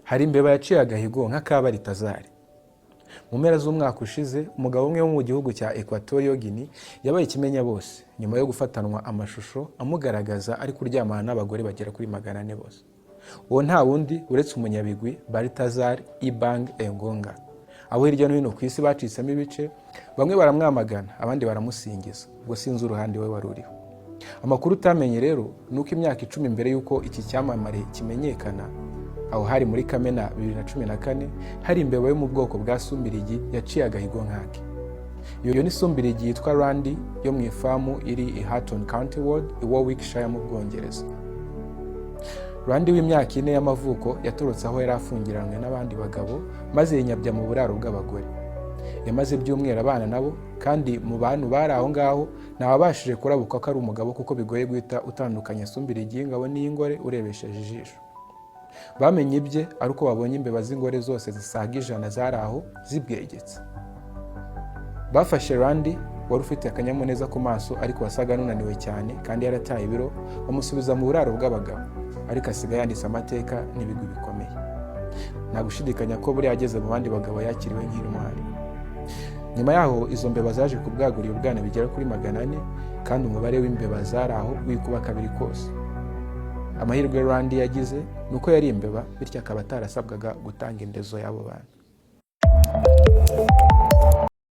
Hari imbeba yaciye agahigo nk'aka Baritazari. Mu mpera z'umwaka ushize, umugabo umwe wo mu gihugu cya Equatorial Guinea yabaye ikimenya bose nyuma yo gufatanwa amashusho amugaragaza ari kuryamana n'abagore bagera kuri 400 bose. Uwo nta wundi uretse umunyabigwi Baltazar Ebang Engonga. Abo hirya no hino ku isi bacitsemo ibice, bamwe baramwamagana, abandi baramusingiza. Ubwo sinzi uruhande we wari uriho. Amakuru utamenye rero ni uko imyaka 10 mbere y'uko iki cyamamare kimenyekana, aho hari muri Kamena 2014, hari imbeba yo mu bwoko bwa sumbirigi yaciye agahigo nkake. Iyo ni sumbirigi yitwa Randy yo mu ifamu iri i Hatton County Ward i Warwickshire mu Bwongereza. Randy w'imyaka 4 y'amavuko yatorotse aho yari afungiranywe n'abandi bagabo, maze yinyabya mu buraro bw'abagore. Yamaze ibyumweru abana nabo, kandi mu bantu bari aho ngaho ntawabashije kurabuka ko ari umugabo, kuko bigoye guhita utandukanya sumbirigi y'ingabo n'iy'ingore urebesheje ijisho. Bamenye ibye ari uko babonye imbeba z'ingore zose zisaga 100 zari aho zibwegetse. Bafashe Randy wari ufite akanyamuneza ku maso ariko wasaga n'unaniwe cyane kandi yarataye ibiro, bamusubiza mu buraro bw'abagabo, ariko asigaye yanditse amateka n'ibigwi bikomeye. Nta gushidikanya ko buriya ageze mu bandi bagabo yakiriwe nk'intwari. Nyuma yaho izo mbeba zaje kubwagura ibibwana bigera kuri 400, kandi umubare w'imbeba zari aho wikuba kabiri kose. Amahirwe Randy yagize ni uko yari imbeba, bityo akaba atarasabwaga gutanga indezo y'abo bana.